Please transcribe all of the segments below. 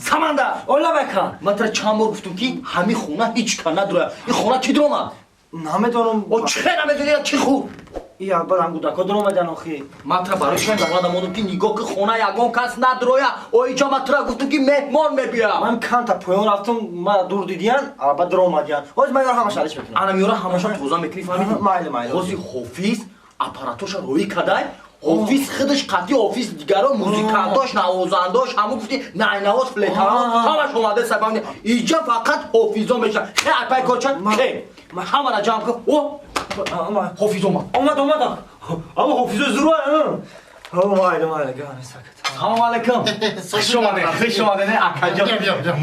Саманда! Ола бака. Ман тара чанд бор гуфтум ки ҳамин хона ҳеҷ кас надорад. Ин хона кӣ дуромад? Намедонам. О чӣ намедонӣ кӣ хӯрд? Я барам гудако дуромадан охи. Ман тара барои чӣ давлат омадам ки нигоҳ ки хона ягон кас надроя. О инҷо ман тара гуфтум ки меҳмон мебиям. Ман канта поён рафтум, ман дур дидиян, алба дуромадиян. Ҳоз ман ёра ҳамаша алиш мекунам. Ана меёра ҳамаша тоза мекунӣ, фаҳмидӣ? Майли, майли. Ҳози Ҳофиз аппаратоша роӣ кадай. Ҳофиз худаш қатъи ҳофиз дигаро музикантош, навозандош, ҳамун гуфти найнавоз, флейтанавоз, ҳамаш омада сабаб. Иҷа фақат ҳофизо мешавад. Хе айпай корча, хе. Ҳамара ҷамъ кун. О, ҳофиз омад. Омад, омад. Ама ҳофизо зур. О, майли, майли, гани сакат. Салом алейкум. Хуш омадед, хуш омадед, акаҷон.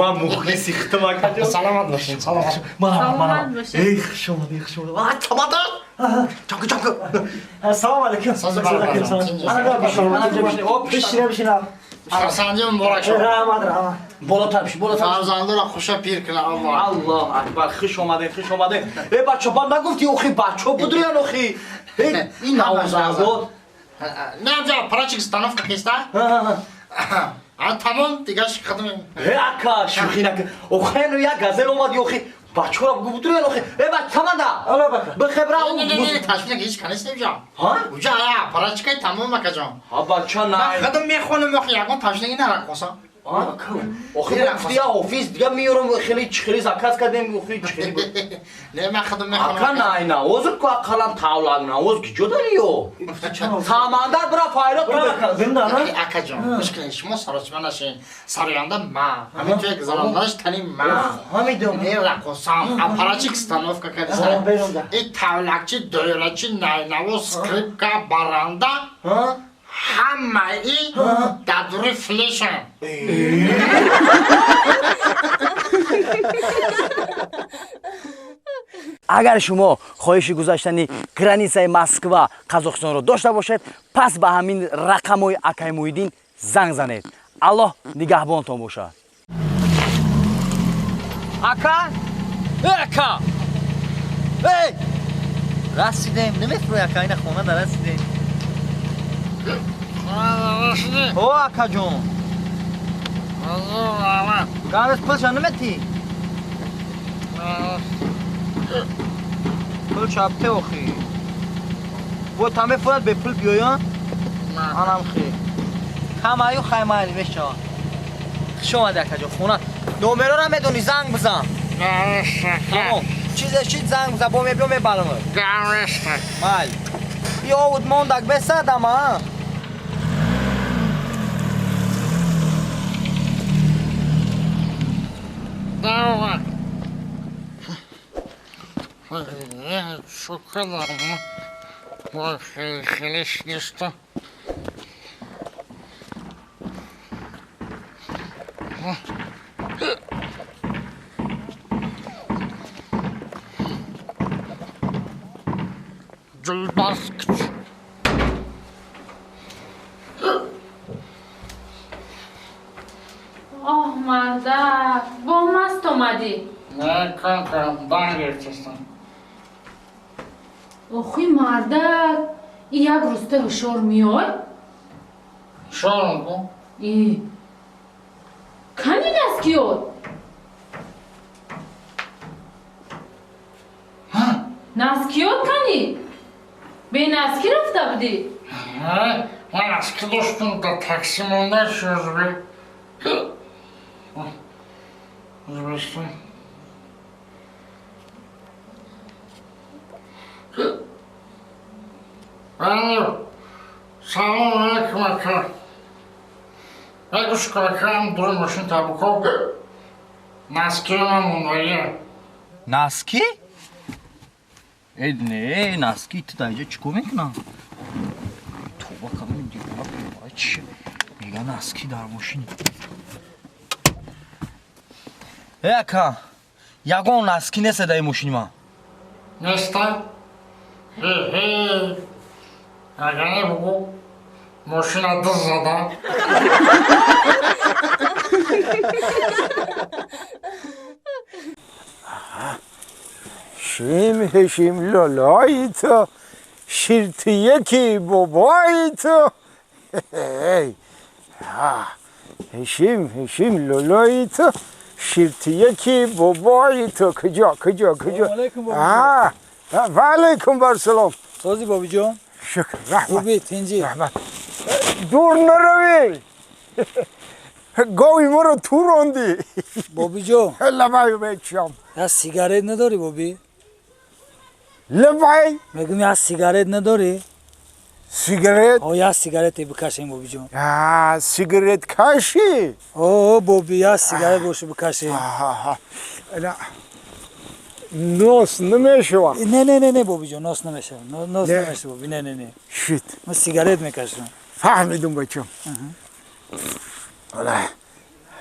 Ман мухлиси худам, акаҷон. Саломат бошед, саломат. Марҳабо, марҳабо. Эй, хуш омадед, хуш омадед. А, тамада! Ҷамъ кун, ҷамъ кун. Салом алейкум. Бишина, бишина. Фарзанди муборак шуд. Раҳмат, раҳмат. Болотар бишин, болотар. Фарзандро хуша пир кунад Аллоҳ. Аллоҳ акбар, хуш омадед, хуш омадед. Эй бача, бад нагуфтӣ охи бачо будурян охи. Эй, ин навозандот. Не, ҷа аппаратчик установка киста? А тамом дигаш хидм. Э ака, шӯхӣ накун. Охи як газел омад охи. Бачора бугу будурян охи. Э бач, таманда. Алло бака. Бихебра. Не, не, не, ташвиқ ҳеҷ канис немҷа. Ҳа? Уҷа ая аппаратчикай тамом акаҷон. Ҳа бача най. Ман хидм мехонам охи ягон ташвиқи нараққоса. Охи гуфти я ҳофиз дига меёрам хеле чихели заказ кардем охи чихели. Не, ман хидм мехонам. Ака най навоз ку ақаллан тавлак навоз киҷо дари ё? Самандар бира файрод Бира зинда на? Акаҷон, гӯш кунед, шумо саросима нашин. Сароянда ман, ҳамин ҷое гузарондаш тани ман. Ҳамидам. Не раққосам, аппаратчик установка кардиста. И тавлакчи, доирачи, найнавоз, скрипка, баранда. Ҳамаи дар дури флешам. Агар шумо хоҳиши гузаштани границаи Москва Қазоқистонро дошта бошед, пас ба ҳамин рақамҳои акай Муҳиддин занг занед. Аллоҳ нигаҳбонтон бошад. Ака? Э, ака! Эй! Расидем, намефурӯй ака, ина хона да расидем. О, акаҷон. Ганес пулша наметӣ? Пул чапте охи. Бо та мефурад бе пул биёян? Анам хе. Камаю хаймайли мешава. Хуш омадӣ акаҷон, хона. Номероро медонӣ, занг бизан. Тамом. Чизе шид занг бизан, бо мебиё мебарам. Майли. Ёвуд мондак бесадам, а? Оҳ, мардак, бо маст омадӣ. Не, кам-кам, дан гирифтастам. Охи мардак, и як рӯзта ҳушёр меой? Ҳушёрам ку? И кани наскиёт? Наскиёт кани? Бе наски рафта будӣ? Ман наски доштум, дар такси монда шуд. Узбекистон. Алло, салом алейкум, ака. Гӯш кун, ака, ам дури мошин табуко. Наски ман мондагия. Наски? Э, не, наски ту дар инҷо чӣ кор мекунам? Тоба кардам, девона пиёра чи? Мега наски дар мошин. Э, ака, ягон наски нест дар ин мошини ман. Неста? Э, агар не бугу, мошина дыз зада. Шим ҳешим лолои ту, ширти яки бобои ту. هشیم هشیم لولای تو شیرتیه بابای تو کجا کجا کجا و علیکم بر سلام سازی بابی جان شکر رحمت خوبی تنجی رحمت دور نروی گاوی ما رو تو روندی بابی جان لبای بچم یا سیگارت نداری بابی لبای میگم یا سیگارت نداری سیگارت؟ او یا سیگارت بکشیم بابی جان سیگارت کشی؟ او بابی یا سیگارت باشه بکشیم نه نوس نمیشه نه نه نه نه بابی جان نوس نمیشه نوس نمیشه بابی نه نه نه شیت من سیگارت میکشم فهمیدم بچم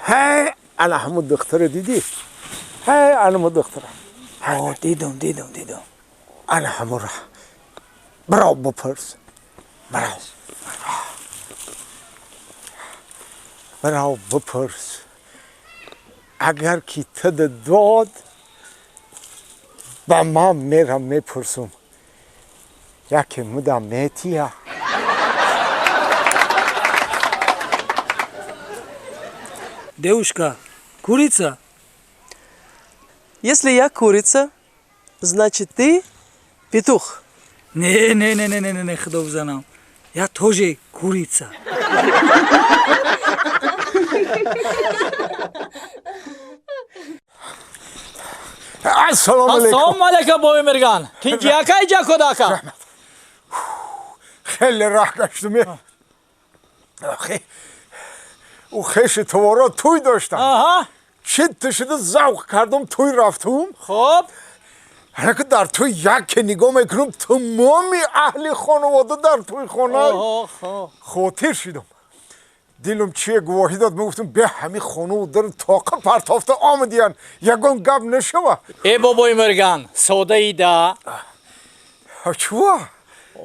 هی انا همون دختره دیدی؟ هی انا همون دختره آه دیدم دیدم دیدم انا همون را برو بپرس برو برو بپرس اگر که تد داد با من میرم میپرسم یکی مدام میتیه Девушка, курица? Если я курица, значит ты петух. Не, не, не, не, не, не, не, худо бзанам. Я тоже курица. Ассалому алейкум. Ассалому алейкум, бобой Мирган. Тинҷи ака иҷа кудака. Хеле роҳ гаштум. او خش توارا توی داشتم. آها. چت شده ذوق کردم توی رفتم. خب. هرکه در توی یک که نگاه میکنم تمام اهل خانواده در توی خانه. خاطر شدم. دلم چیه گواهی داد میگفتم به همین خانه و در تاقه پرتافته آمدیان یگان گپ نشوه. ای بابای مرگان ساده ای دا. چوا؟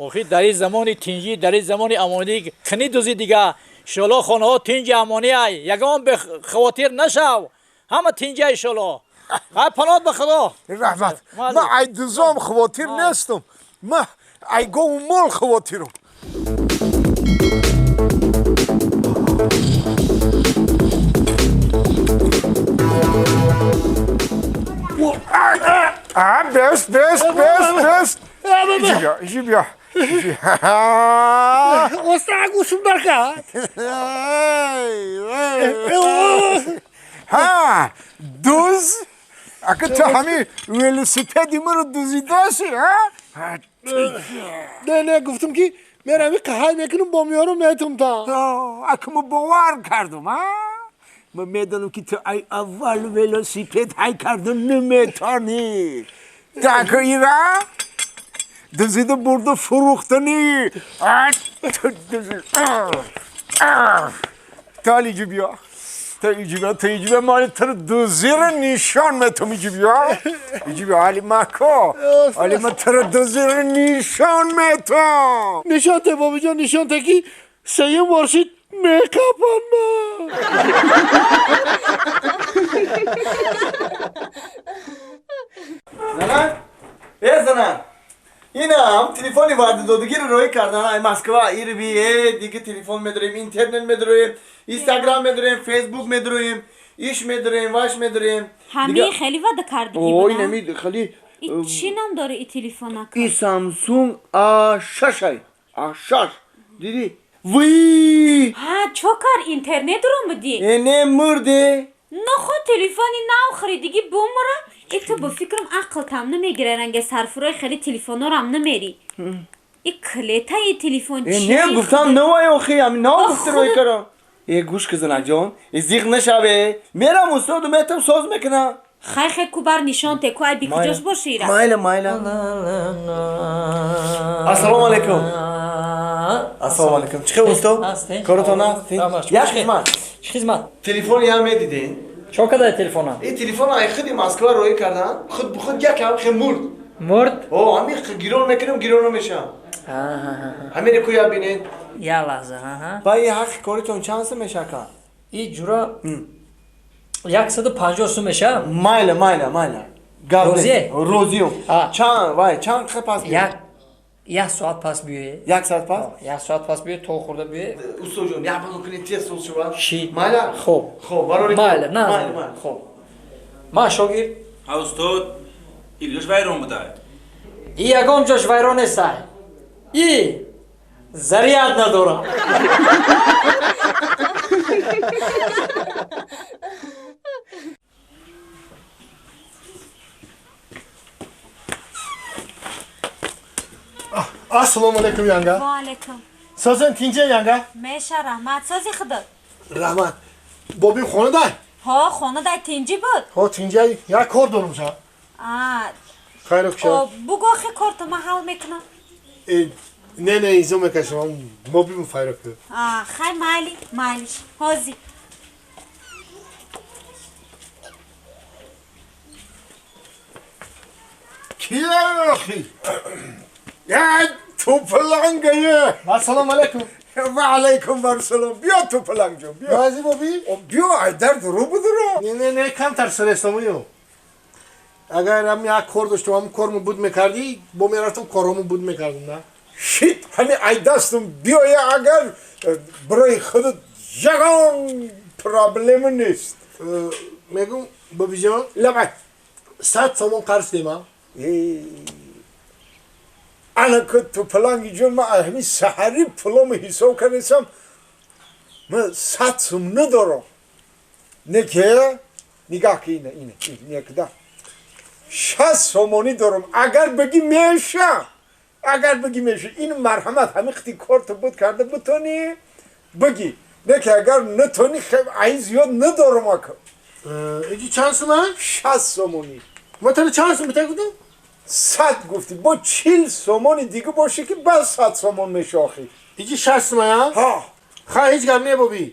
آخی در این زمان تینجی در این زمان امانی کنی دوزی دیگه شالا خانه ها تینج امانی ای یگان به خواطر نشو همه تینج ای شالا ای پناه به خدا رحمت من ای دوزام خواطر نیستم من ای گو مال خواطرم بس بس بس بس ایجی بیا ایجی بیا استاد گوشم برکات ها دوز اگه تو همین ولوسیپدی من رو دوزیداشی ها نه نه گفتم که من همین قهر میکنم با میارم میتم تا اگه من باور کردم ها من میدونم که تو ای اول ولوسیپد های کردن نمیتونی تا ایرا دزیده برده فروختنی تا اینجا بیا تا اینجا بیا تا اینجا بیا مال تو دوزی رو نشان میتم اینجا بیا اینجا بیا علی مکو علی من تو دوزی رو نشان میتم نشان ته بابا جان نشان ته که سیم وارشید میکپن من زنان ای زنان اینم تلفنی وعده دادگی رو روی کردن ای مسکو ایر بی دیگه تلفن میداریم اینترنت میداریم اینستاگرام میداریم فیسبوک میداریم ایش میداریم واش میداریم همه خیلی وعده کردگی اوه نمی خیلی ای چی نام داره ای تلفن ای سامسونگ A6 ای A6 دیدی وی ها چوکر اینترنت رو مدی ای نه مرده نه خود تلفنی نو خریدگی بومره ای تو با فکرم عقل تام نمیگیره رنگ سرفروی خیلی تلفن رو هم نمیری ای کلیتا ای تلفن چی نه گفتم نه وای اخی همین نه گفته روی کردم ای گوش که زنک جان ای زیغ نشوه میرم استاد میتم ساز میکنم خی خی کوبر نشان ته کو ای بی کجاش باشی را مایل مایل السلام علیکم السلام علیکم چه استاد کارتون هست یک خدمت چه خدمت تلفن هم میدیدین چه کده تلفن این تلفن ای خودی مسکو روی کردن خود به خود یک هم مرد مرد او همین گیرون میکنم گیرون میشم همین کویا بینید یا لحظه ها با این حق کارتون چند سه میشه کا این جورا 150 سوم میشه مایل مایل مایل روزی روزیو چند وای چند خپاس Як соат пас биёе. Як соат пас? Як соат пас биёе, то хӯрда биёе. Устоҷон, як бало кунед тез соз шавад. Шид. Майла? Хоб. Хоб, барори. Майла, на. Хоб. Ма шогирд. Ҳа устод, иллюш вайрон будай. И ягон ҷош вайрон нестай. И заряд надорам. Ассалому алайкум, янга. Ва алайкум. Созен тинҷе, янга? Меша, раҳмат, сози худо. Раҳмат. Бобим хонадай? Ҳо, хонадай, тинҷӣ буд. Ҳо, тинҷай. Як кор дорум ша. А. Хайр куша. Бугу охи корто ман ҳал мекунам. Не, не, изо мекашам. Бобим файр ку. А, хай майли, майлиш. Ҳози. Кия охи? Я тупалангая. Ассалому алайкум. Ва алайкум ассалом. Биё тупаланг ҷон, биё. Розӣ боби? Биё, айдар дуру будуро. Не, не, не, камтар срестамую. Агар ам як кор доштам, ам корму буд мекардӣ, бо мерафтам корому буд мекардам, на? Шит, ҳами айдастум биёя агар барои худат ягон проблема нест. Мегум, бобиҷон, лабай. 100 сомон қарз демам. Ана ки тупаланги ҷон, ман ҳамин саҳарӣ пулому ҳисоб кардасам, ман 100 сум надорам. Не ки нигаҳ ки ина, ина, некда. 60 сомонӣ дорам. Агар бигӣ меша, агар бигӣ меша, ин марҳамат ҳамин қити корту буд карда битонӣ бигӣ. Не ки агар натонӣ, ай зиёд надорам ака. Иҷи чанд сума? 60 сомонӣ. Ма тара чанд сум бита гуфтам? 100 гуфтӣ. Бо 40 сомони дига боше ки баъд 100 сомон меша охи. Иҷи 60 сума, я? Ҳа. Хай ҳеҷ гап не бобӣ.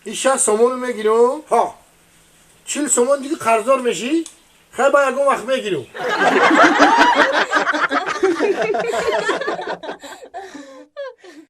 И 60 сомону мегирам. Ҳа. 40 сомон дига қарздор мешӣ? Хай ба ягон вақт мегирам.